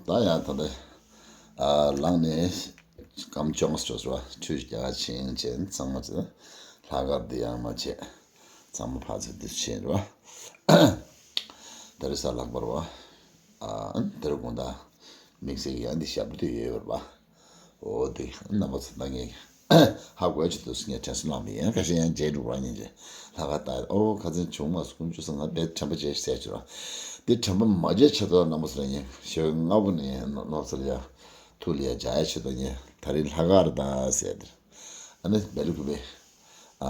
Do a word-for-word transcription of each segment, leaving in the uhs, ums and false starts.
ད་ཡང་ད་ལྟ་ཨ་ལངས་ནས་སྐམ་ཅོང་སོ་སོ་ཁྲུས་རྒྱག་ཕྱིན་ཅན་ཚང་མ་ཚོ་ལྷག་དཀར་འདི་ཡང་མ་བྱས། ཚང་མ་ཕར་ཚུར་འདུས་ཕྱིན་རོ། དེ་རིང་གཟའ་ལྷག་པ་རེད་བ། ཨ་དེ་རིང་དགོང་དག་དམིགས་བསལ་གྱི་ཡང་འདི་ཞབས་བྲོ་ཡོད་རེད་བ། འོ་དེ་རྣམ་པ་ཚོ་ད་ངས་ཧ་གོ་ཡ་ཅིག་འདུག་ངས་དྲན་གསོ་གནང་མི་ཡིན། ཁ་ཤས་ཡང་བརྗེད་འགྲོ་བ་ཡིན་ཅེས་ལྷག་དཀར་ལྟ། ཨོ་ཁ་སང་བྱུང་མ་སོང་ཀུན་སྤྱོད་སང་ང་དཔེ་དྲན་པ་བརྗེད་ཟེར་གྱི་རོ། འདི་དྲན་པ་མ་བརྗེད་ཆེད་དུ་རྣམ་པ་ཚོ་ལ་ངས་ཞོགས་སྔ་པོ་ནས་ནོར་ཚར་ཡ། ཐུགས་ལ་ཡ་འཇགས་ཡ་ཆེད་དུ་ངས་ད་རིང་ལྷག་དཀར་ལྟ་ཟེར་དེ། ཨ་ནི་སྦེལ་ཀུ་པེ། ཨ་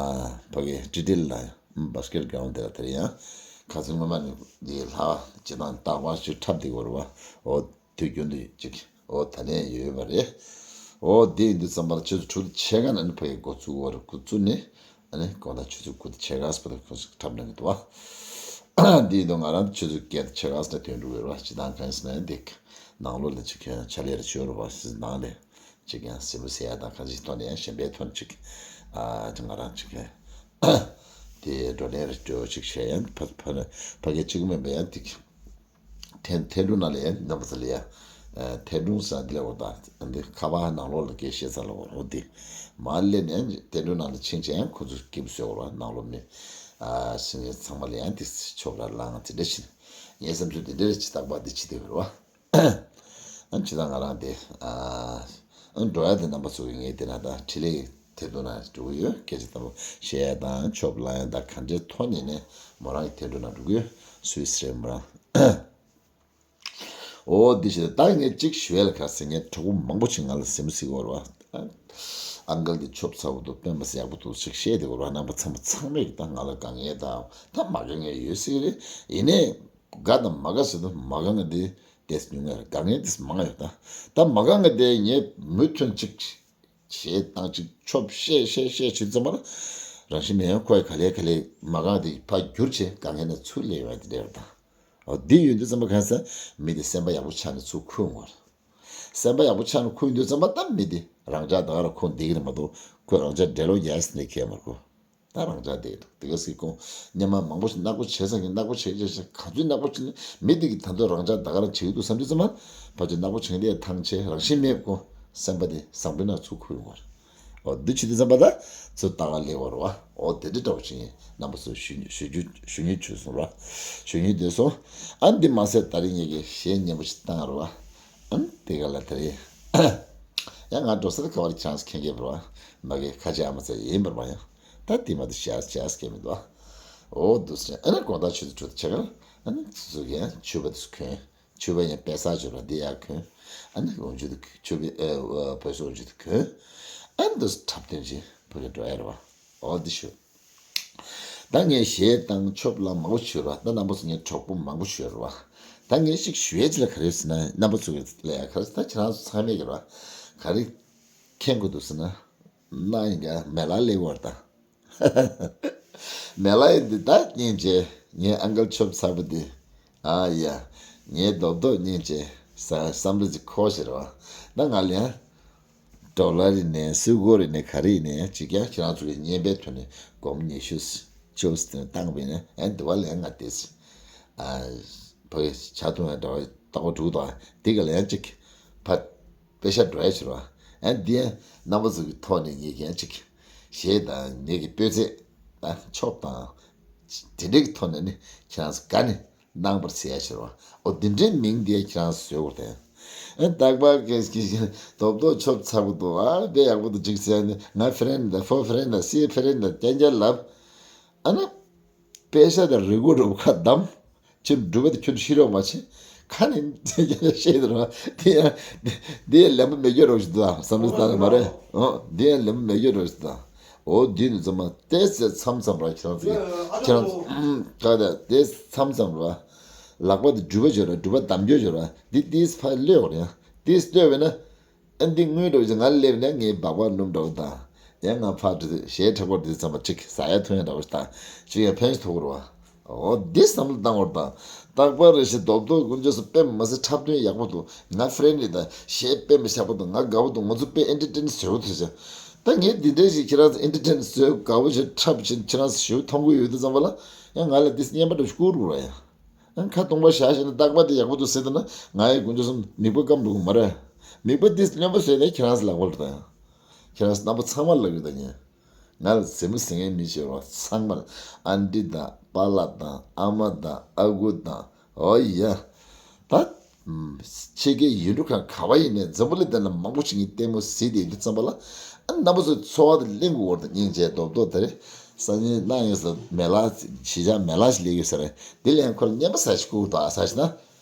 ཕ་གི་ཀྲི་ཏི་ལ་བྷ་སི་ཀེ་ཊི་གྷ་རོན་དེ་ལ་དེར་ཡང་ཁ་སང་སྔོན་མ་ནས་འདི་ལྷག་ཅི་དང་རྟག་པར་ཞུ་འཁྲབ་བསྡད་ཀྱི་ཡོད་རེད་བ། འོ་དུས་རྒྱུན་དུ་ཅིག་འོ་ད་ནས་ཡོད་པ་རེད། འོ་དེ་ཡིན་དུས་ཙམ་པར་ཆུ་ཚོད་དྲུག་ཕྱེད་ཀ་ནས་ནི་ཕ་གི་འགོ་བཙུགས་པ་རེད། འགོ་བཙུགས་ནས་ཨ་ནི་དགོང་དག་ཆུ་ཚོད་དགུ་དང་ཕྱེད་ཀ་སྤུ་ལ་ཁོ་ཚོ་འཁྲབ་གནང་གི་འདུག་བ། དེ་ཡིན་དུས་ང་རང་ཆུ་ཚོད་བརྒྱད་དང་ཕྱེད་ཀ་ཙམ་ཐོན་འགྲོ་གི་རེད་བ། ཅི་དང་གང་ཟེར་ན་འདི་ནང་ལོགས་ལ་ཅིག་ཕྱག་ལས་རེ་བྱོས་རེད་བ། ནང་ལས། ཅིག་ཡང་སེམས་པ་ཟེར་ཡ་དང་གང་ཅིའི་ཐོག་ནས་ཡང་གཞན་པའི་ཐོག་ནས་ཅིག་ཨ་ཅིག་ང་རང་ཅིག་དེ་བགྲོ་གླེང་རེ་སྤྲོད་ཅིག་བྱས་ཡང་ཕ་ཕ་ཕ་གི་གཅིག་མིན་པ་ཡང་ཏིག་ཐན་ཐན་ཀྲུང་ནང་ལ་ཡང་རྣམ་པ་ཚོ་ལ་ཡང་ཐན་ཀྲུང་ས་འདི་ལ་འོ་ད་འདི་ཁ་པར་ནང་ལོགས་ལ་སྐད་བཤད་ས་ལ་འོ་འོ་འདི་མ་སླེབས་ནས་ཐན་ཀྲུང་ནང་ལ་ཕྱིན་བྱས་ཡང་ཁོ་ཚོ་སྐྱིད་པོ་བཟོས་འོ་ར། ནང་ལོགས་མི་ཨ་སེམས་ཅན་ཚང་མ་ལ་ཡང་ཏིག་ཆོབ་ར་ལངས་དེ་འདྲ་ཕྱིན་ངའི་བསམ་ཚུལ་དེ་འདྲ་རེ་ཅིག་རྟག་པར་འདི་ཅི་དེ་རེད་བ། ཨ་ཅི་ད་ང་རང་དེ་ཨ་འགྲོ་ཡ་དེ་རྣམ་པ་ཚོ་གི་ངས་དེ་ན་ད་འཕྲིན་ལས་ཐེབས་འདུག་ན་འགྲོ་གི་ཡོད། སྐད་ཆ་དང་པོ་བཤད་ཡ་དང་ཆོབ་ལ་ཡ་ད་ག་འདྲའི་ཐོག་ནས་ནས་མོ་རང་གི་ཐད་འགྲོ་ན་འགྲོ་གི་ཡོད། སུད་སི་རེད་མོ་རང་། འོ་འདི་བྱས་ད་ངས་གཅིག་ཞུ་ཡ་ལ་ག་ཟེར། ངས་གྲོགས་པོ་མང་པོ་ཅིག་ང་ལ་སེམས་སི་གོ་ར་བ། ཨང་ཀལ་འདི་ཆོབ་ཚ་བོ་འདུག་སྤེན་པ་སི་ཡག་པོ་འདུག་ཅིག་བཤད་དེ་གོ་ར། རྣམ་པ་ཚང་མ་ཚང་མས་ད་ང་ལ་དཀའ་ངལ་དང་ད་མ་དཀའ་ངལ་ཡོད་སྲིད་རེད། ཡིན་ནའི་དགའ་དང་མ་དགའ་ཟེར་དུས་མ་དགའ་ང་འདི། ཏེས་ཉུང་ངེར་དཀའ་ངལ་ཏེས་མང་ཡོད་ད། ད་མ་དཀའ་ངལ་དེ་ངས་མུ་མཐུད་ཅིག་བྱེད་དང་ཅིག་ཆོབ་བཤད་བཤད་བཤད་བྱེད་ཙམ་པ་ལ་རང་བཞིན་མེད་ཡང་ཁོས་ག་ལེ་ག་ལེ་མ་དཀའ་དེ་ཕར་བསྒྱུར་བྱས་དཀའ་ངལ་ནས་ཚུར་སླེབས་ཡོང་དེ་འདྲ་ཡོད་ད། འོ་འདི་ཡོད་དུས་ཙམ་པ་གང་ཟེར་མི་དེ་སེམས་པ་ཡག་པོ་ཆགས་ནས་ཚུར་འཁུར་འོང་བ་རེད། སེམས་པ་ཡག་པོ་ཆགས་ནས་འཁུར་ཡོང་དུས་ཙམ་པ་ད་མི་དེ་རང་ཅག་ད་ག་ར་ཁོང་བསྡད་ཀྱི་རེད་མ་གཏོགས་ཁོས་རང་ཅག་འདྲེ་ལོག་རྒྱག་ཟེར་ནས་ཁེལ་མ་རེད་ཁོ། ད་རང་ཅག་བསྡད་འདུག་དེ་ག་སྲིད་ཁོང་སྔོན་མ་མང་པོ་ཞིག་ནག་པོ་བྱས་ས་གི་ནག་པོ་བྱས་བྱས་བྱས་ག་ཚོད་ནག་པོ་བྱས་ནས་མི་དེ་གི་ད་དུང་རང་ཅག་ད་ག་རང་བྱེད་ཀྱི་འདུག་བསམ་དུས་ཙམ་པ་ཕལ་ཆེར་ནག་པོ་བྱེད་མཁན་དེ་ཐང་ཆད་རང་བཞིན་མེད་ཁོ་སེམས་པ་དེ་བཟང་པོའི་ནང་ཚུར་འཁུར་ཡོང་བ་རེད། འོ་འདི་བྱེད་དུས་ཙམ་པ་ད་ཚུར་ལྟ་ག་སླེབས་པ་རེད་བ། འོ་དེ་འདྲ་འདྲ་བོ་ཅིག་ཡིན། རྣམ་པ་ཚོ་ཞུ་ཞུ་རྒྱུ་ཞུ་སྙིང་བྲོ་སོང་ར། ཞུ་སྙིང་འདོད་སོང་། ཨ་འདི་མ་ཟད་ད་རིང་ངེད་ཀྱི་གཞས་སྙན་པོ་ཞིག་བཏང་ར་བ། ཨ་དེ་ག་ལ་དེ་རེད། ཡང་ང་འགྲོ་ས་ག་བར་ཆང་ཁེངས་ཀྱི་ར་བ། མ་གི་ཁ་ཆེ་ཨ་མ་ཚ་ཡིན་པར་མ་ཡང་། ད་དེ་མ་དེ་བྱས་བྱས་ཀྱི་མི་འདུག་ཨ། འོ་འདུག་སེ་ཨ་ནི་དགོང་དག་ཆུ་ཚོད་དྲུག་དང་ཕྱེད་ཀ་ལ་ཨ་ནི་ཚུ་ཚུ་ཡང་ཕྱུ་པ་དེ་ཚོ་གོན། ཕྱུ་པ་ཡང་དཔེ་ས་ཕྱུ་པ་འདི་ཡང་གོན། ཨ་ནི་འོ་ཆུ་དེ་ཕྱུ་པའི་ཨ་བོད་སོ་འོ་ཆུ་དེ་གོན། ཨ་ནི་འདུག་སེ་འཁྲབ་སྟོན་བྱེད་ཕ་གི་འགྲོ་ཡ་རེད་བ། འོ་འདི་ཞུ། ད་ངས་གཞས་བཏང་ཆོབ་ལ་མང་པོ་ཞུ་ར། ད་རྣམ་པ་ཚོ་ངའི་གྲོགས་པོ་མང་པོ་ཞུ་ར་བ། ད་ངས་ཅིག་ཞུ་ཡ་ཅིག་ལ་ག་རེ་ཟེར་ན་རྣམ་པ་ཚོ་གི་ལ་ཡ་ག་རེ་ཟེར་ད་ཁྱེད་རང་ཚོ་ཚང་མས་ཀྱི་ར། ག་རེ་མཁྱེན་དགོས་འདུག་ཟེར་ན། སྣ་ཡིན་ག་མེ་ལ་ལེ་བར་ད། མེ་ལ་ཡིན་འདི་ད་སྙིང་རྗེ། ངའི་ཨང་ཀལ་ཆོབ་ཚ་པོ་འདི། ཨ་ཡ། ངའི་རྡོབ་རྡོབ་སྙིང་རྗེ། ས་བསམ་བློ་ཅིག་འཁོར་ཞེས་ར་བ། ད་ང་ལ་ཡང་། ཌོ་ལར་ཡིན་ནའི་སུའུ་སྒོར་ཡིན་ནའི་ག་རེ་ཡིན་ནའི་ཅིག་ཀྱང་ཁྱེད་རང་ཚོ་གི་བརྙན་པའི་ཐོག་ནས་སྒོར་མོ་ཉི་ཤུ་བཅུ་བཏང་བ་ཡིན་ན་ཨ་འདི་བ་ལས་ང་དེ་ཨ་ཕ་གི་ཆ་ཐུང་ཡང་འདྲ་བ་རྟག་པ་དྲུག་དང་དེ་ག་ལ་ཡང་ཅིག་ཕ་དཔེ་ཤ་འགྲོ་ཡ་ཕྱིར་བ་ཨ་འདི་ཡང་རྣམ་པ་ཚོ་གི་ཐོག་ནས་ངེད་ཀྱང་ཅིག་གཞས་དང་ངེད་ཀྱི་སྤོས་ཚད་དང་ཆོབ་དང་དེ་འདྲའི་གི་ཐོག་ནས་ནི་ཁྱེད་རང་ཚོ་ག་ནས། གནང་བར་བྱས་ཕྱིར་བ། ཨོ་འདི་འདྲའི་མིང་འདི་ཁྱེད་རང་བཟོས་དགོས་དེ། ཨ་རྟག་པར་སྐད་ཀྱིས་རྡོབ་རྡོབ་ཆོབ་ཚ་པོ་འདུག་ཨ་དཔེ་ཡག་པོ་འདུག་ཅིག་ཟེར་ནས་ང་ཕི་རེན་ཌི་དང་ཕོ་ཕི་རེན་ཌི་དང་སི་ཕི་རེན་ཌི་དང་རྐྱང་རྐྱང་ལབ། ཨ་ན། དཔེ་ཤ་དང་རི་མགོ་རུ་ཁ་བསྡམས། ཁྱོད་འགྲུལ་པ་དེ་ཁྱོད་ཤི་རོགས་མ་བྱེད། ཁ་ནས་བཤད་དེ་རོ། དེ་ཡང་དེ་ཡང་ལན་པོ་མེད་རྒྱུ་རོགས་ཞིག་འདུག་ཨ་བསམ་བློ་བཏང་ནས་མ་རེད། ཨོ་དེ་ཡང་ལན་པོ་མེད་རྒྱུ་རོགས་ཞིག་འདུག་ཨ། འོ་འདི་ནི་ཚང་མ་ཏེ་ཟེར་མཚམས་མཚམས་ར་ཁྱེད་རང་ཚོ་ཁྱེད་རང་ཚོ་ཨུམ་ད་ད་ཏེ་མཚམས་མཚམས་ར་ལག་པ་དེ་སྒྲུབ་པ་བྱོས་ར་སྒྲུབ་པ་གདམ་རྒྱུ་བྱོས་ར་འདི་ཏིས་ཕར་གློད་འོར་ཡང་ཏིས་གློད་བས་ན་ཨ་འདི་དངུལ་འདྲ་བོ་ཞིག་ང་སླེབས་ན་ངའི་སྦག་སྦག་སྣུམ་འདྲ་བོ་དང་ཡང་ང་ཕར་དྲི་ཞེས་ཁྲག་པར་འདི་ཚང་མ་ཁྲིག་ཟ་ཡ་འཐུང་ཡ་འདྲ་བོ་ཞིག་དང་ཅིག་ཡང་ཕན་ཞིག་ཐོགས་ར་བ། འོ་འདི་བསམ་བློ་བཏང་བར་དང་། རྟག་པར་རེ་ཞིག་རྡོབ་རྡོབ་ཀུན་སྤྱོད་སུ་དཔེ་མ་སྲིད་འཁྲབ་སྟོན་ཡག་པོ་འདུག་ང་ཕི་རེན་ཌི་དང་གཞས་དཔེ་མི་ཤག་པོ་འདུག་ང་དགའ་བོ་འདུག་ང་ཚོ་དཔེ་ཨེན་ཊར་ཊེན་བཟོ་བོ་ཐུག་ཅག་ད་ངས་འདི་འདྲའི་ཞིག་ཁྱེད་རང་ཚོ་ཨེན་ཊར་ཊེན་བཟོས་དགའ་བོ་ཞིག་འཁྲབ་ཞིག་ཁྱེད་རང་ཚོ་ཞིབ་མཐོང་གི་ཡོད་དུས་ཙམ་པ་ལ་ཡང་ང་ལ་འདི་བརྙན་པ་འདྲ་བོ་ཞིག་བསྐུར་དགོས་ར་ཡ། ཁ་སྟོང་པ་བཞག་བཞག་ན་རྟག་པར་དེ་ཡག་པོ་འདུག་ཟེར་ད་ན། ང་ཡི་དཀོན་མཆོག་གསུམ་མིག་དཔེ་སྐམ་འདུག་མ་རེད། མིག་དཔེ་དེ་རྣོན་པོ་བཟོས་ནས་ཁྱེད་རང་ཚོ་ལག་པར་དང་། ཁྱེད་རང་ཚོ་རྣམ་པ་ཚང་མ་ལ་ཡོད་ད་ཉན། ང་ལ་མཛེས་མོ་ཟེར་མཁན་མི་ཤེས་རོགས། ཚང་མར་ཨན་ཏི་དང་པཱ་ལགས་དང་ཨ་མ་དང་ཨ་ཁུ་དང་། ཨོ་ཡ། ད། ཕྱི་རྒྱལ་ཡུལ་གྲུ་ཁག་ག་བ་ཡིན་ནའི་འཛམ་བུ་གླིང་འདི་ན་མང་པོ་ཞིག་གི་ལྟད་མོ་གཟིགས་ཏེ་ཡོད་དུས་ཙམ་པ་ལ། ཨ་རྣམ་པ་ཚོའི་འཚོ་བ་དེ་གླེང་དགོས་བར་དུ་སྙིང་རྗེ་རྡོབ་རྡོབ་དེ་རེད། སང་ཉིན་གནངས་ཉིན་སུ་མེ་ལ་གཞིས་ཆགས་མེ་ལ་ཞིག་སླེབས་ཡོད་ས་རེད། དེ་ལ་ཡང་ཁོ་ལ་རྔན་པ་ཟ་ཞིག་བསྐུར་དང་ཟ་ཞིག་ན།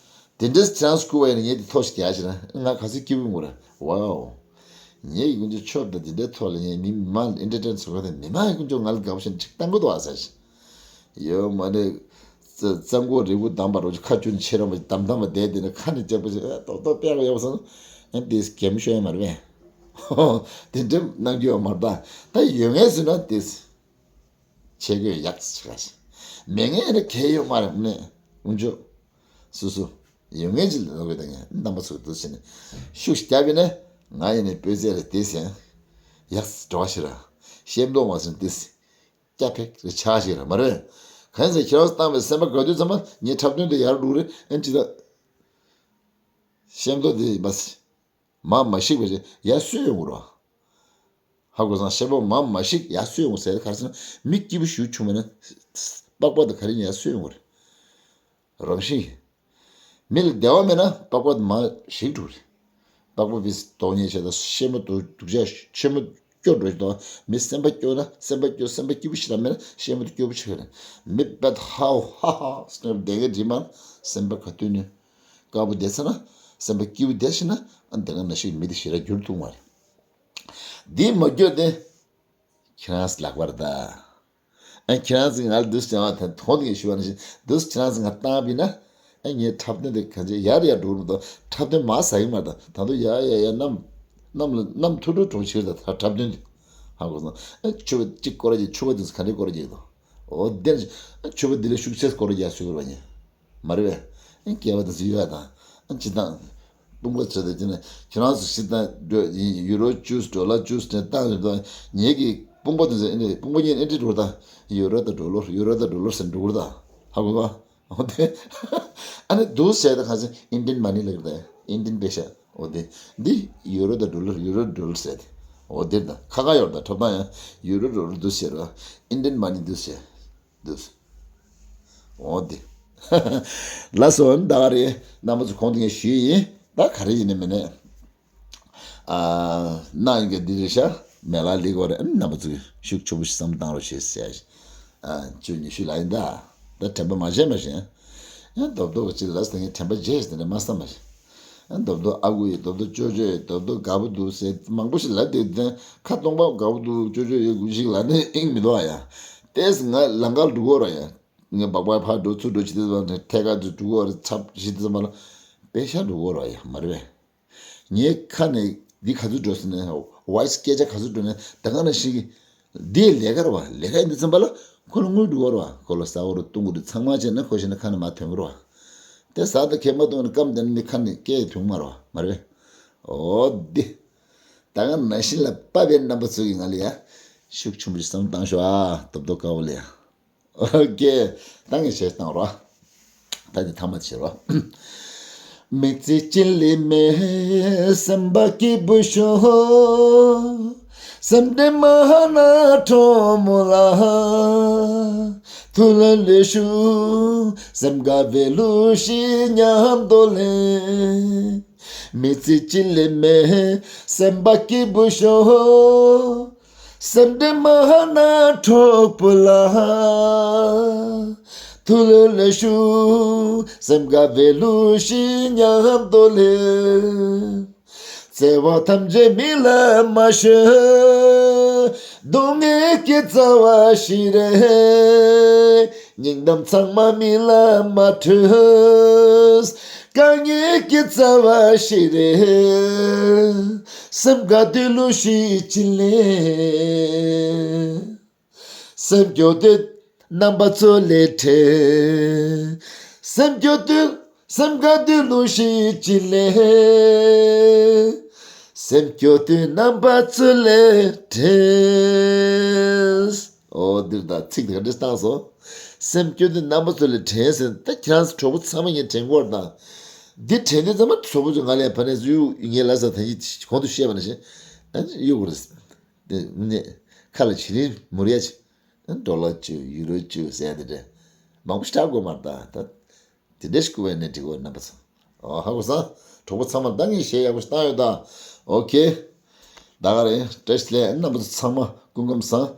དེ་འདྲའི་ཁྱེད་རང་ཚོ་བསྐུར་བ་ཡིན་ན་ངས་དེ་ཐོག་ཞིག་རྒྱག་ཞིག་ན་ང་ག་ཚོད་སྐྱིད་པོ་ཡོང་གི་རེད། ཝའོ། ངེད་ཀྱི་ཀུན་སྤྱོད་ཆོབ་དང་དེ་འདྲའི་ཐོག་ལ་ངས་མི་མང་ལ་ཨེན་ཊར་ཊེན་བཟོ་ག་དེ་མི་མང་གི་ཀུན་སྤྱོད་ང་ལ་དགའ་པོ་བྱས་ནས་ཁྲིག་བཏང་གི་འདུག་ཨ་ཟེར་ཞིག་ཡོད་མ་རེད། རྩ་རྩ་མགོ་རིལ་པོ་བསྡམས་པ་རོ་ཁ་ཆུ་ནས་ཕྱེ་ར་མ་བསྡམས་བསྡམས་པ་བསྡད་དེ་ནས་ཁ་ནས་ལྕགས་པོ་ཞིག་ཨེ་ཏོག་ཏོག་པད་ག་ཡོད་སོང་། ཨེ་དེས་གེམ་ཤོད་ཡ་མ་རེད་པས། དེ་འདྲ་གནང་རྒྱུ་ཡོད་མ་རེད་ད། ད་ཡོད་ངེས་ཟེར་ན་དེས་ཆེ་གོས་ཡག་ཆེ་ག་ཞིག་མེད་ངེས་ནི་གལ་ཡོད་མ་རེད་ནས་འུན་ཆོ། སུ་སུ། ཡོད་ངེས་ཅི་ལ་ལོག་གི་ད་ངས་རྣམ་པ་ཚོ་འདུག་ཟེར་ནས་ཤུགས་ཤིག་བརྒྱབ་པས་ན། ང་ཡིན་ནས་སྤོས་ཚད་ལ་དེས་ཡང་ཡག་འགྲོ་བ་ཞིག་ར། ཤེས་མདོག་མ་ཟིན་དེས། སྐྱ་ཕེག་རེ་ཆགས་ཤིག་ར་མ་རེད། གང་ཟེར་ཁྱེད་རང་བཏང་བའི་སེམས་པ་ག་དུས་ཙམ་པ་ངའི་འཁྲབ་སྟོན་དེ་ཡར་འགྲོ་རེད་ཨེ་ཅི་ད། ཤེས་མདོག་དེ་ཡིན་པ་སི། མ་མ་ཤིག་པ་ཞིག་ཡར་སུས་ཡོང་གི་རོ། ཧ་གོ་སང་ཤེས་པ་མ་མ་ཤིག་ཡར་སུས་ཡོང་གི་ཟེར་ག་རེ་ཟེར་ན་མི་སྐྱིད་པོ་ཞུ་ཆུང་མེད་ན། པགས་པ་དང་ག་རེ་ཡར་སུས་ཡོང་གི་རེད། རང་བཞིན་ཡིན། མི་ལ་བདེ་བ་མེད་ན་པགས་པ་མ་ཞིག་འགྲོ་རེད། པགས་པ་བིས་དོགས་ཉེས་བྱས་ད་ཤེས་མ་དུ་སྡུག་ཅག་ཆེན་མོ་སྐྱོ་འགྲོ་ཞིག་དང་མི་སེམས་པ་སྐྱོ་ན་སེམས་པ་སྐྱོ་སེམས་པ་སྐྱིད་པོ་ཞིག་ལ་མེད་ན་ཤེས་མ་དུ་སྐྱོ་པོ་ཞིག་རེད། མི་བད་ཧའོ་ཧ་ཧ་སྐྱོ་བདེ་ག་དྲི་མ་སེམས་པ་ག་དུས་ནས་དཀར་པོ་བསྡད་ཚར་ན་སེམས་པ་སྐྱིད་པོ་བསྡད་ཤིག་ན་ཨ་བདེ་ག་ན་ཞིག་མི་དེ་ཞིག་ར་འགྱུར་ཐུབ་མ་རེད། འདི་མ་སྐྱོ་དེ་ཁྱེད་རང་ལག་པར་ད། ཨ་ཁྱེད་རང་ཚོས་ང་ལ་འདུག་སེ་བྱ་བ་དང་དོན་དེ་ཞུ་བ་ནི་འདུག་སེ་ཁྱེད་རང་ཚོས་ང་བཏང་བ་ཡིན་ན། ཨ་ངའི་འཁྲབ་སྟོན་དེ་གང་ཅི་ཡར་ཡར་འགྲོ་གི་མི་འདུག་འཁྲབ་སྟོན་མར་ཟ་གི་མ་རེད་ད། ད་དུང་ཡར་ཡར་ཡར་གནམ་གནམ་ལ་གནམ་ཐུར་ཐུར་གྲོང་ཕྱིར་ད་འཁྲབ་སྟོན་དེ། ཧ་གོ་སོང་། ཨ་ཕྱུ་པ་གཅིག་སྐོར་ར་གྱིས་ཕྱུ་པ་དེ་ཚོ་ག་འདྲའི་སྐོར་ར་གྱིས་འདུག་འོ་དེ་ནི་ཕྱུ་པ་དེ་ལས་ཤུགས་ཆེ་སྐོར་ར་གྱིས་ཡར་སུས་དགོས་ར་ཉེ། མ་རེད་པས། ཨེ་སྐལ་བ་དེ་ཚོ་ཡོད་ཡ་དང་། ཨེ་སྤྱི་བཏང་། དཔུང་པ་ཚོས་དེ་ནས་ཁྱེད་རང་ཚོ་སྤྱི་བཏང་ཡུ་རོ་ཅུས་ཌོ་ལར་ཅུས་ནས་བཏང་ཡོད་དང་ངེད་ཀྱི་དཔུང་པ་དེ་ཚོ་ཨེ་འདྲ་དཔུང་པ་གཉིས་ཨེ་འདྲ་འགྲོ་དང་ཡུ་རོ་དང་ཌོ་ལར་ཡུ་རོ་དང་ཌོ་ལར་ཟེར་འགྲོ་དང་ཧ་གོ་ག་འོ་དེ། ཨ་ནི་འདུག་ཟེར་ད་ག་ཚོད་ཨིན་ཌི་ཡན་མ་ནི་ལབ་ཀྱི་རེད་ཨིན་ཌི་ཡན་པེ་ཤ་འོ་དེ། འདི་ཡུ་རོ་དང་ཌོ་ལར་ཡུ་རོ་ཌོ་ལར་ཟེར་དེ། འོ་དེ་དང་ཁ་ཁ་ཡོད་དང་ཁྲོམ་ཐང་ཡང་ཡུ་རོ་ཌོ་ལར་འདུག་ཟེར་ར་ཨིན་ཌི་ཡན་མ་ནི་འདུག་ཟེར། འདུག་འོ་དེ། ལགས་སོ་ད་ག་རེད་རྣམ་པ་ཚོ་གོང་དུ་ངས་ཞུས་ཡིན་ད་ག་རེ་ཡིན་ནི་མིན་ནས། ཨ་གནངས་ཉིན་གྱི་འདི་རེད་ཤག་མེ་ལ་ལི་གོ་རེད་རྣམ་པ་ཚོ་ཤུགས་ཆེན་པོ་ཞིག་བསམ་བཏང་རོགས་བྱེད་ཟེར། ཨ་བཅུ་ཉི་ཤུ་ལ་ཡིན་ད། ད་དྲན་པ་མ་བརྗེད་མ་བྱེད། ཡང་རྡོབ་རྡོབ་ཅིག་ལ་ཟེར་ངས་དྲན་པ་བརྗེད་ཟེར་ནས་མ་བསམ་པ་ཞིག་ཡང་རྡོབ་རྡོབ་ཨ་ཁུ་ཡིས་རྡོབ་རྡོབ་ཅོ་ཅོ་ཡིས་རྡོབ་རྡོབ་དགའ་པོ་འདུག་ཟེར་མང་པོ་ཞིག་ལབ་བསྡད་དེ་ཁ་སྟོང་པ་དགའ་པོ་འདུག་ཅོ་ཅོ་ཡིས་དགུ་ཞིག་ལབ་ནས་ཨིང་མི་འདུག་ཨ་ཡ། ཏེས་ང་ལང་ཀར་འགྲོ་གོ་ར་ཡ། ངས་སྦག་སྦག་ཕར་འགྲོ་ཚུར་འགྲོ་བྱེད་དུས་ཙམ་ནས་ཐད་ཀར་དུ་འགྲོ་གོ་ར་ཚབ་བྱེད་དུས་ཙམ་ལ་པེ་ཤ་འགྲོ་གོ་ར་ཡ་མ་རེད་པས། ངའི་ཁ་ནས་འདི་ག་ཚོད་འགྲོ་ཟེར་ནས་ཝོ་ཡི་སི་སྐད་ཆ་ག་ཚོད་འགྲོ་ནས་ད་ག་ནང་བཞིན་གྱི་འདི་ལས་ཀ་རེད་བ། ལས་ཀ་ཡིན་དུས་ཙམ་པ་ལ་ཁོ་ལ་དངུལ་འགྲོ་གི་རེད་བ། ཁོ་ལ་ཟ་དགོས་རེད་བཏུང་དགོས་རེད་ཚང་མ་བྱས་ན་ཁོ་ཤེས་ན་ཁ་ནས་མར་ཐོན་གི་རེད་བ། དེ་ཟ་དང་ཁེ་མ་བཏུང་ནས་སྐམ་བསྡད་ན་མི་ཁ་ནས་སྐད་ཐོན་མ་རེད་བ་མ་རེད་པས། འོ་འདི། ད་ག་ནང་བཞིན་ལ་པ་བའི་རྣམ་པ་ཚོ་གི་ང་ལ་ཡ། ཤུགས་ཆུང་པོ་ཞིག་བསམ་བཏང་ཤོག་ཨ་རྡོབ་རྡོབ་དཀར་པོ་ལ་ཡ། ཨོ་ཀེ། ད་ངས་བྱས་བཏང་རོགས། ད་འདི་ཐ་མ་བྱེད་རོགས། མི་ཚེ་གཅིག་ལས་མེད་སེམས་པ་སྐྱིད་པོ་ཤོག་སེམས་ཁྲལ་མ་ཧ་ན་གྲོགས་མོ་ལ། ཐུགས་ལ་ལས་ཞུ་སེམས་དགའ་བའི་ལུགས་ཤིག་མཉམ་དུ་ལེན། མི་ཚེ་གཅིག་ལས་མེད་སེམས་པ་སྐྱིད་པོ་ཤོག་སེམས་ཁྲལ་མ་ཧ་ན་གྲོགས་པོ་ལ། ཐུགས་ལ་ལས་ཞུ་སེམས་དགའ་བའི་ལུགས་ཤིག་མཉམ་དུ་ལེན། བརྩེ་བ་ཐམས་ཅད་མི་ལ་མ་ཤོད། སྡུག་བསྔལ་གྱི་རྩ་བ་ཞིག་རེད། སྙིང་གཏམ་ཚང་མ་མི་ལ་མ་འཕྲོད། དཀའ་ངལ་གྱི་རྩ་བ་ཞིག་རེད། སེམས་དགའ་དུས་ལུགས་ཤིག་ཅི་ལེན། སེམས་སྐྱོ་དུས་རྣམ་པ་ཚོ་ལས་བྲལ། སེམས་སྐྱོ་དུས་སེམས་དགའ་དུས་ལུགས་ཤིག་ཅི་ལེན། སེམས་སྐྱོ་དུས་རྣམ་པ་ཚོ་ལས་བྲལ། ཨོ་འདིར་ད་ཚིག་དེ་ག་འདྲས་བཏགས་སོང་། སེམས་སྐྱོ་དུས་རྣམ་པ་ཚོ་ལ་དྲན་ཟེར། ད་ཁྱེད་རང་ཚོ་གྲོགས་པོ་ཚང་མ་ངས་དྲན་གོ་བ་དང་། འདི་དྲན་དུས་ཚང་མ་གྲོགས་པོ་ཚོ་ང་ལ་ཕ་ནས་གཡུག་ངས་ལ་ས་ད་ཡིག་གོང་དུ་བཤད་པ་ནང་བཞིན་ཨ་ནི་གཡུག་རེད། དེ་ནས་ཁ་ལ་བྱི་རིལ་མུར་ཡ་ཆེ། ཌོ་ལར་བཅུ་ཡུ་རོ་བཅུ་ཟེར་དེ་འདྲ་མང་པོ་ཞིག་དྲག་དགོས་མ་རེད། ད་ད་དེ་འདྲ་ཞིག་བསྐུར་བས་ནས་འགྲིག་གོ་རྣམ་པ་ཚོ། ཨོ་ཧ་གོ་སོང་། གྲོགས་པོ་ཚང་མ་ད་ངས་གཞས་ཡག་པོ་ཞིག་བཏང་ཡོད་ད། ཨོ་ཁེ། ད་ག་རེད། བཀྲ་ཤིས་བདེ་ལེགས། རྣམ་པ་ཚོ་ཚང་མ་སྐུ་ཁམས་བཟང་།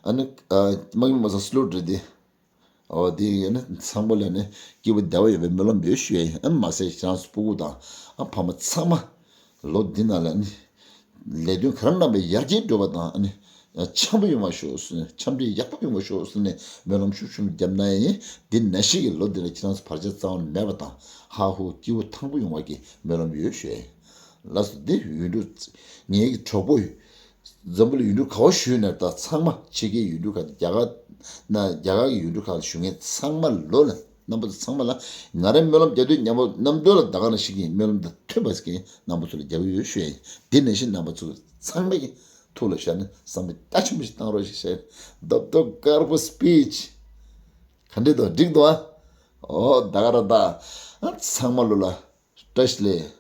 ཨ་ནི་ཨ་དམག་མི་མ་སང་སློབ་གྲྭ་དེ། ཨོ་དེ་ཡིན་ན་ཚང་མ་ལ་ནི་སྐྱིད་པོ་བདེ་བ་ཡོད་པའི་སྨོན་ལམ་ཡོད་ཞུ་ཡ་ཡིན། ཨ་ནི་མ་ཟད་ཁྱེད་རང་ཚོ་སྤུ་གུ་དང་ཨ་ཕ་མ་ཚང་མ་ལོ་འདི་ནང་ལ་ནི་ལས་དོན་ག་རེ་གནང་པའི་ཡར་རྒྱས་འགྲོ་བ་དང་ཨ་ནི་འཆམ་པོ་ཡོང་བ་ཤོག་ཟེར་ནས། འཆམ་མཐུན་ཡག་པོ་ཡོང་བ་ཤོག་ཟེར་ནས་སྨོན་ལམ་ཤུགས་ཆེན་པོ་བརྒྱབ་ན་ཡིན། འདི་ནང་བཞིན་གྱི་ལོ་འདི་ལ་ཁྱེད་རང་ཚོ་བར་ཆད་རྩ་བ་ནས་མེད་པ་དང་ཧ་ཧུ་སྐྱིད་པོ་ཐང་པོ་ཡོང་བ་གི་སྨོན་ལམ་ཡོད་ཞུ་ཡ་ཡིན། ལགས་སོ། འདི་ཡུལ་གྲུ་ངེད་ཀྱི་གྲོགས་པོ་འཛམ་བུ་གླིང་ཡུལ་གྲུ་ག་བ་བཞུགས་ནས་ད་ཚང་མ་ཕྱི་རྒྱལ་ཡུལ་གྲུ་ཁག་རྒྱ་གར་ན་རྒྱ་གར་གྱི་ཡུལ་གྲུ་ཁག་ལ་བཞུགས་མཁན་ཚང་མ་ལོ་ལ་རྣམ་པ་ཚོ་ཚང་མ་ལ་ང་རའི་སྨོན་ལམ་རྒྱག་དུས་མཉམ་པོ་རྣམ་རྟོག་ལ་ད་ག་ནང་བཞིན་གྱི་སྨོན་ལམ་དང་མཐུན་པ་ཞིག་རྣམ་པ་ཚོ་ལ་རྒྱག་གི་ཡོད་ཞུ་ཡ་ཡིན། དེ་ནང་བཞིན་རྣམ་པ་ཚོ་ཚང་མ་གི་ཐུགས་ལ་བཞག་ནས་བསམ་པ་རྒྱ་ཆེན་པོ་ཞིག་བཏང་རོགས་ཞེས་བཤད། རྡོབ་རྡོབ་དཀར་པོ་སི་པིཆ་ག་འདྲ་འདུག་འགྲིག་འདུག་ཨ། ཨོ་ད་ག་ར་ད་ཚང་མ་ལོ་ལ། བཀྲ་ཤིས་བདེ་ལེགས།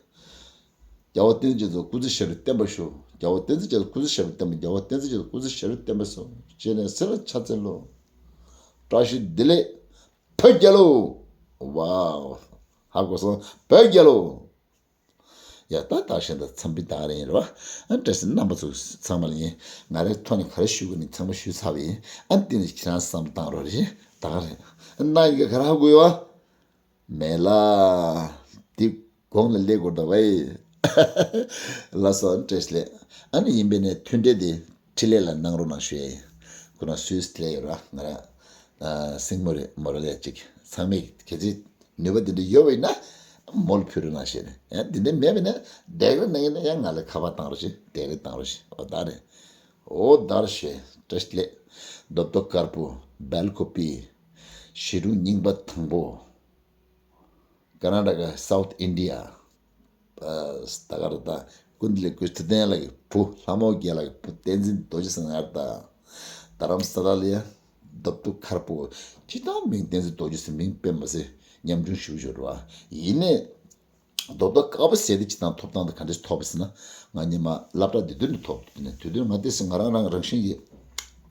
རྒྱལ་བ་བསྟན་འཛིན་རྒྱ་མཚོ་སྐུ་ཚེ་ཞབས་པད་བརྟན་པར་ཤོག་རྒྱལ་བ་བསྟན་འཛིན་རྒྱ་མཚོ་སྐུ་ཚེ་ཞབས་པད་བརྟན་པར། རྒྱལ་བ་བསྟན་འཛིན་རྒྱ་མཚོ་སྐུ་ཚེ་ཞབས་པད་བརྟན་པར་ཤོག་བྱས་ནས་སེ་ལ་ཕྱག་འཚལ་ལོ། བཀྲ་ཤིས་བདེ་ལེགས། བོད་རྒྱལ་ལོ། ཝའོ། ཧ་གོ་སོང་། བོད་རྒྱལ་ལོ། ཡ་ད་ད་བཞིན་དུ་འཚམས་འདྲི་ད་རེ་ཡིན་རེད་བ། ཨ་བཀྲ་ཤིས་རྣམ་པ་ཚོ་ཚང་མ་ལ་ཡིན། ང་རའི་ཐོག་ནས་ག་རེ་ཞུ་དགོས་ནི་ཚང་མ་ཞུས་ཚར་བ་ཡིན། ཨ་འདི་ནི་ཁྱེད་རང་བསམ་བཏང་རོགས་རེད། ད་ག་རེད། ཨ་ན་ཡིན་ག་ག་རེ་ཧ་གོ་ཡོད་བ། མེད་ལ། འདི་གོང་ལ་སླེབས་དགོས་འདུག་བས། ལགས་སོ། བཀྲ་ཤིས་བདེ་ལེགས། ཨ་ནི་ཡིན་པས་ནས་མཐུན་འབྲེལ་དེ་འཕྲིན་ལས་ལ་གནང་རོགས་གནང་ཞུ་ཡ་ཡིན། ཁོ་རང་སུད་སི་སླེབས་ཡོད་ར། ང་རང་ཨ་སྲིང་མོ་རེད་མོ་ར་ལས་ཅིག་ཚང་མས་གལ་སྲིད་ནུས་པ་དེ་འདྲ་ཡོད་པ་ཡིན་ན་མོ་ལ་ཕུལ་རོགས་གནང་ཞེས་ནས། ཡང་དེ་འདྲ་མེད་པ་ཡིན་ན་འདེགས་རོགས་གནང་ཡིན་ན་ཡང་ང་ལ་ཁ་པར་བཏང་རོགས་ཞེས་འདེགས་རོགས་བཏང་རོགས་ཞེས། ཨོ་ད་རེད། ཨོ་ད་རེད་ཞེས། བཀྲ་ཤིས་བདེ་ལེགས། རྡོབ་རྡོབ་དཀར་པོ། སྦལ་ཀོ་པི། ཞི་ཀྲུང་རྙིང་པ་དང་པོ། ཀར་ན་ཊ་ཀ། སའུཐ་ཨིན་ཌི་ཡ། ཨ་ད་ག་རེ་ད། ཀུན་བདེ་ལེགས་ཀུན་ཐུབ་བསྟན་ལགས་ཀྱི་བུ་ལྷ་མོ་རྒྱལ་ལགས་ཀྱི་བུ་བསྟན་འཛིན་རྡོ་རྗེ་ཟེར་ང་རེད་ད། རྡ་རམ་ས་ལ་ལ་ཡ། རྡོབ་རྡོབ་དཀར་པོ། སྤྱིར་བཏང་མིང་བསྟན་འཛིན་རྡོ་རྗེ་ཟེར་མིང་དཔེ་མ་སྲིད་ཉམ་ཆུང་ཞེ་པོ་ཅིག་རེད་བ། ཡིན་ནའི། རྡོབ་རྡོབ་དཀར་པོ་ཟེར་དེ་སྤྱིར་བཏང་ཐོབ་ཐང་དེ་ག་འདྲས་ཐོབ་པ་ཟེར་ན། ང་སྔོན་མ་སློབ་གྲྭ་དེ་དུས་ནས་ཐོབ་དུས་ནས་དུས་དུས་ང་དེ་སྲིད་ང་རང་རང་རང་བཞིན་གྱིས།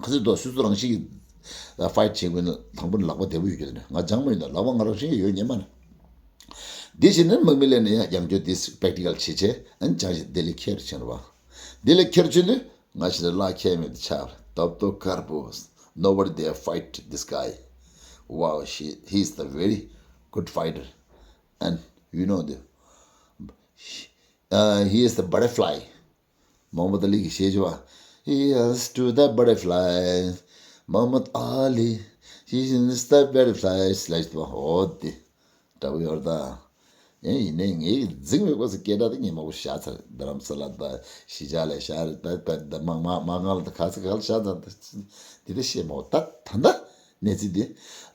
ཁ་སྲིད་དོ་སོ་སོ་རང་བཞིན་གྱིས་ཕའིཊ་བྱེད་དགོས་ན་དང་པོ་ནས་ལག་པ་བདེ་པོ་ཡོད་རྒྱུ་དེ་ནས་ང་སྦྱང་མ་ཡོད་ད། ལག་པ་ང་རང་བཞིན་གྱིས་ཡོད་ཉན་མ་ནས། འདི་བྱས་ནས་དམག་མི་ལས་ནས་ཡང་ཡང་བསྐྱར་དེ་པེག་ཊི་ཀལ་བྱེད་བྱས་ཨ་ནི་སྦྱང་བྱས་དེ་ལས་ཁྱེར་ཕྱིན་རེད་བ། དེ་ལས་ཁྱེར་ཕྱིན་དུས་ང་ཞིག་ལ་ལག་ཁྱེར་མེད་དུ་ཆགས། རྡོབ་རྡོབ་དཀར་པོ། Nobody dare fight this guy. Wow, she, he is the very good fighter. And you know the, uh, he is the butterfly. Muhammad Ali གིས་བཤད་བྱུང་བ། He is to the butterfly. Muhammad Ali, he is the butterfly. ལབ་བྱུང་བ། འོ་དེ་འདྲ་པོ་ཡོད་རེད་ད། ཡིན་ནའི་ངས་འཛིང་བའི་སྐོར་གྱི་སྐད་སྒྲ་དེ་ངས་མང་པོ་བཤད་ཚར། རྡ་རམ་ས་ལ་དང་གཞིས་ཆགས་ལ་བཤད་རེད་ད། ད་ད་མང་མང་མང་གང་ལ་ད་ག་ཚོད་ག་ལ་བཤད་ཚར། ད་དེ་འདྲ་བཤད་མ་འོ་ད་ད་ད། གནས་ཚུལ་འདི་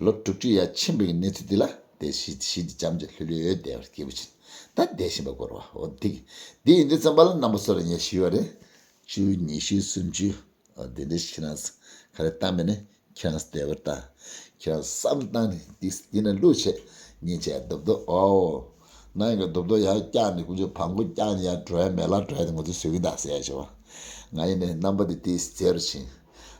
ལོ་དྲུག་ཅུ་ཡར་ཕྱིན་པའི་གནས་ཚུལ་འདི་ལ་དེ་གཞིས་གཞིས་འདི་འཇམ་ཅིག་ལྷོད་ལྷོད་བསྡད་པར་སྐྱིད་པོ་ཕྱིན། ད་བསྡད་བཞིན་པ་སྐོར་བ་འོ་འདི་འདི་ཡིན་དུས་ཙམ་པ་ལ་རྣམ་པ་ཚོ་ལ་ངས་ཞུས་པ་རེད། བཅུ་ཉི་ཤུ་སུམ་ཅུ་འོ་འདི་འདྲ་ཁྱེད་རང་ཚོ་ག་རེ་བཏང་མེད་ནས་ཁྱེད་རང་ཚོ་བསྡད་པར་ད། ཁྱེད་རང་བསམ་བཏང་ནས་འདི་འདི་ནས་བླུགས་བྱས་ཉིན་བྱས་རྡོབ་རྡོབ་ཨོ། ནང་གི་རྡོབ་རྡོབ་ཡར་བཀྱག་ནས་ཀུན་སྤྱོད་བང་གོ་བཀྱག་ནས་ཡར་འགྲོ་ཡ་མེ་ལ་འགྲོ་ཡ་དེ་ང་ཚོས་བཟོད་ཀྱི་འདུག་ཟེར་ཡ་བྱས་པ། ང་ཡིན་ནའི་རྣམ་པ་འདི་ཏོག་ཙམ་མཛེས་རུ་ཕྱིན།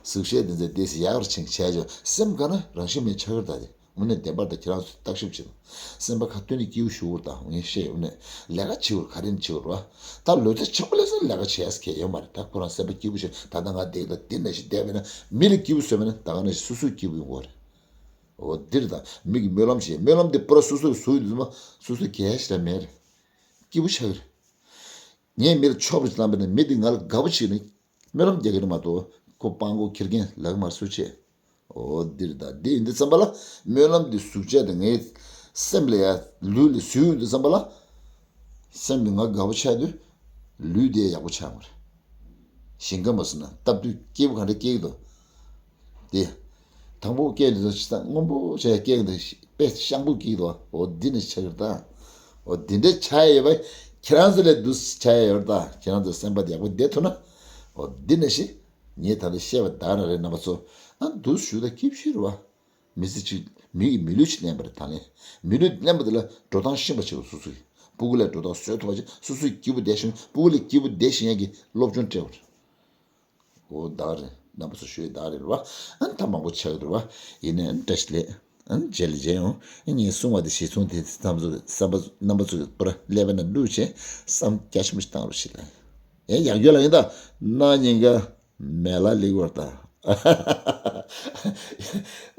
གཟུགས་བྱད་འདི་ཚོ་ཏོག་ཙམ་ཡག་རུ་ཕྱིན་བྱས་ཀྱང་སེམས་ག་ན་རང་བཞིན་མེད་ཆགས་ཀྱི་རེད་ད་དེ། དངོས་གནས་བདེན་པར་ད་ཁྱེད་རང་ཚོས་བརྟག་ཞིབ་བྱེད་དང་། སེམས་པ་ཁ་ཐོན་ནས་སྐྱིད་པོ་ཞུ་བར་དང་ངས་བཤད་ཡོང་ནས་ལས་ཀ་བྱེད་བར་ག་རེ་ནས་བྱེད་བར་བ། ད་ལོ་ཚད་ཆེན་པོ་ལས་སོང་ལས་ཀ་བྱེད་ཡས་ཁེ་ཡོད་མ་རེད། ད་ཁོ་རང་སེམས་པ་སྐྱིད་པོ་བྱེད་ད་ལྟ་ང་བསྡད་ད་འདི་ནང་བཞིན་བསྡད་པས་ན་མི་ལ་སྐྱིད་པོ་བཟོས་པས་ན་ད་ག་ནང་བཞིན་སོ་སོས་སྐྱིད་པོ་ཡོང་གི་རེད། འོ་འདིར་ད་མི་གི་སྨོན་ལམ་བྱེད་སྨོན་ལམ་འདི་པུ་ར་སོ་སོ་གི་བཟོ་ཡོད་དུས་ཙམ་པ་སོ་སོ་གལ་ཞིག་ལ་མེད་རེད། སྐྱིད་པོ་ཆགས་ཀྱི་རེད། ངས་མི་ལ་ཆོག་པ་ཞིག་བཏང་པས་ན་མི་འདི་ང་ལ་དགའ་པོ་བྱེད་ནས། སྨོན་ལམ་རྒྱག་གི་རེད་མ་གཏོགས་ཁོ་སྤྲང་པོ་ཁེར་རྐྱང་ལག་མ་སུ་ཆེ། འོ་འདིར་ད་འདི་ཡིན་དུས་ཙམ་པ་ལ་སྨོན་ལམ་འདི་གཟུགས་བྱད་དེ་ངའི་སེམས་ལ་ཡ་ལུས་ལ་བཟོས་ཡོང་དུས་ཙམ་པ་ལ་སེམས་འདི་ང་དགའ་པོ་ཆགས་དུས་ལུས་འདི་ཡག་པོ་ཆགས་མ་རེད། ཞིང་ཁམས་མ་སོང་ན་སྟབས་བདེ་སྐྱིད་པོ་ག་འདྲ་སྐྱེ་གི་འདུག་དེ། དང་པོ་སྐྱེས་དུས་ཅི་ལྟར་སྔོན་པོ་བྱས་སྐྱེས་དུས་དཔེ་ཤང་པོ་སྐྱེས་འདུག་འོ་འདི་ནི་ཆགས་ཀྱི་རེད་ད། འོ་འདི་འདྲའི་ཆགས་ཡོད་པ་ཁྱེད་རང་ཚོ་ལས་འདུག་ཆགས་ཡོད་རེད་ད། ཁྱེད་རང་ཚོ་སེམས་པ་ཡག་པོ་བསྡད་ཐུབ་ན། འོ་འདི་ནི་ཞིག་ངས་ད་ལྟ་བཤད་པ་ད་ག་རང་རེད་རྣམ་པ་ཚོ། ཨ་འདུག་ཞུ་ད་སྐྱིད་ཤི་རུ་བ། མི་ཚེ་གཅིག་མི་ཡི་མི་ལུས་ཤིག་ལེན་པ་རེད། ད་ལན་མི་ལུས་ལེན་པ་དེ་ལ་འགྲོ་སྟངས་ཤེས་པ་བྱེད་དགོས། སོ་སོ་ཡིས་སྤུ་གུ་ལ་འགྲོ་སྟངས་བཟོས་ཐུབ་པ་བྱེད། སོ་སོ་ཡིས་སྐྱིད་པོ་བསྡད་ཤེས། སྤུ་གུ་ལ་སྐྱིད་པོ་བསྡད་ཤེས་ཡག་གི་སློབ་སྦྱོང་སྤྲད་པ་རེད། འོ་ད་རེད། རྣམ་པ་ཚོ་ཞུ་ཡས་ད་རེད་རེད་བ། ཨ་ད་མང་པོ་ཆགས་ཀྱི་རེད་བ། ཡིན་ནའི་བཀྲ་ཤིས་བདེ་ལེགས། ཨ་རྗེས་ལ་མཇལ་ཡོང་། ཨ་ངས་གསུང་བ་དེ་གཞི་བཟུང་དེ་ཙམ་ཚོ་བསམ་པ་རྣམ་པ་ཚོ་གི་པུ་ར་ཀླད་པ་ནང་བླུགས་བྱས་བསམ་རྒྱ་ཆེན་པོ་ཞིག་བཏང་རོགས་ཞེས་ལ། ཨེ་ཡག་ཡོད་ལ་ཡིན་ད། ན་ཉིན་ག་མེ་ལ་ལི་གོར་ད།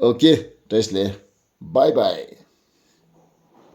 ཨོ་ཀེ། བཀྲ་ཤིས་བདེ་ལེགས། བའི་བའི།